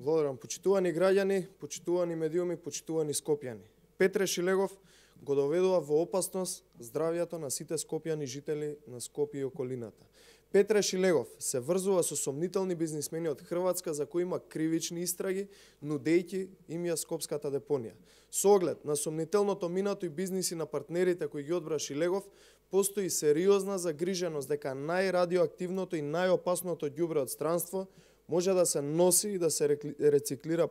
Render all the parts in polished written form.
Благодарам, почитувани граѓани, почитувани медиуми, почитувани скопјани. Петре Шилегов го доведува во опасност здравјето на сите скопјани жители на Скопје и околината. Петре Шилегов се врзува со сомнителни бизнисмени од Хрватска за кои има кривични истраги, нудејќи им ја скопската депонија. Со оглед на сомнителното минато и бизниси на партнерите кои ги одбра Шилегов, постои сериозна загриженост дека најрадиоактивното и најопасното ѓубре од странство може да се носи и да се рециклира,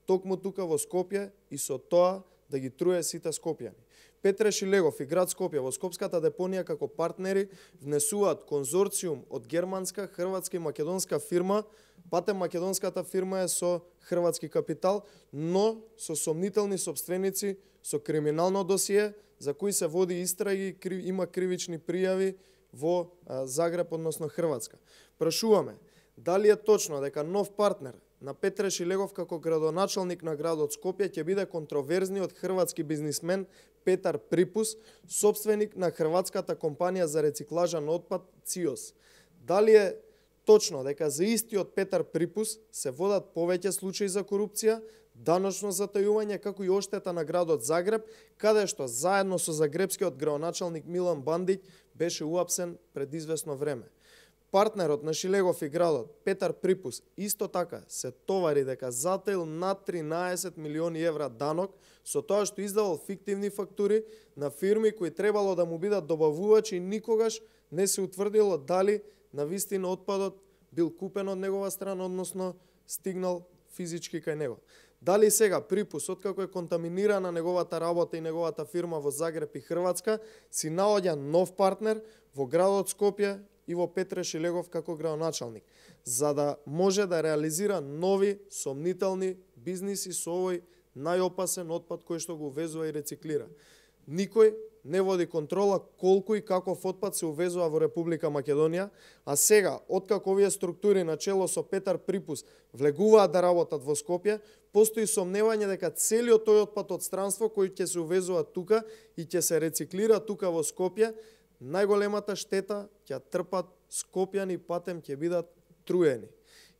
токму тука во Скопје и со тоа да ги труе сите скопјани. Петре Шилегов и град Скопје во скопската депонија како партнери внесуваат конзорциум од германска, хрватска и македонска фирма. Патем македонската фирма е со хрватски капитал, но со сомнителни сопственици, со криминално досие за кои се води истраги, има кривични пријави во Загреб, односно Хрватска. Прашуваме, дали е точно дека нов партнер на Петре Шилегов како градоначалник на градот Скопје ќе биде контроверзниот хрватски бизнисмен Петар Припус, собственик на хрватската компанија за рециклажа на отпад ЦИОС. Дали е точно дека за истиот Петар Припус се водат повеќе случаи за корупција, даночно затајување, како и оштета на градот Загреб, каде што заедно со загребскиот градоначалник Милан Бандиќ беше уапсен пред известно време. Партнерот на Шилегов и градот, Петар Припус, исто така се товари дека затаил над 13 милиони евра данок со тоа што издавал фиктивни фактури на фирми кои требало да му бидат добавувачи и никогаш не се утврдило дали навистина отпадот бил купен од негова страна, односно стигнал физички кај него. Дали сега Припус, откако е контаминирана неговата работа и неговата фирма во Загреб и Хрватска, си наоѓа нов партнер во градот Скопје и во Петре Шилегов како градоначалник, за да може да реализира нови сомнителни бизниси со овој најопасен отпад кој што го увезува и рециклира. Никој не води контрола колку и каков отпад се увезува во Република Македонија, а сега, откако овие структури на чело со Петар Припус влегуваат да работат во Скопје, постои сомневање дека целиот тој отпад од странство кој ќе се увезува тука и ќе се рециклира тука во Скопје, најголемата штета ќе трпат скопјани, патем ќе бидат труени.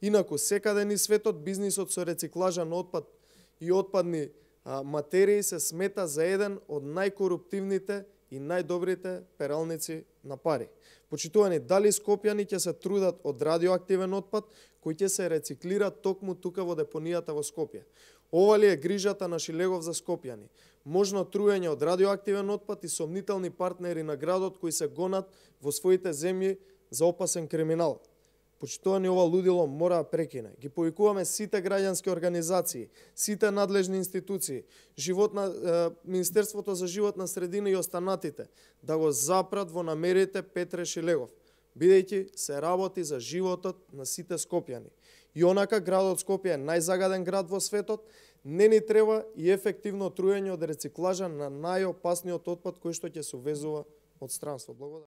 Инаку, секаде низ светот бизнисот со рециклажа на отпад и отпадни материи се смета за еден од најкоруптивните и најдобрите пералници на пари. Почитувани, дали скопјани ќе се трудат од радиоактивен отпад кој ќе се рециклира токму тука во депонијата во Скопје? Ова ли е грижата на Шилегов за скопјани? Можно труење од радиоактивен отпад и сомнителни партнери на градот кои се гонат во своите земји за опасен криминал. Почитувани, ова лудило мора да прекине. Ги повикуваме сите граѓански организации, сите надлежни институции, Министерството за животна средина и останатите да го запрат во намерите Петре Шилегов, бидејќи се работи за животот на сите скопјани. И онака градот Скопје е најзагаден град во светот, не ни треба и ефективно труење од рециклажа на најопасниот отпад кој што ќе се увезува од странство. Благодарам.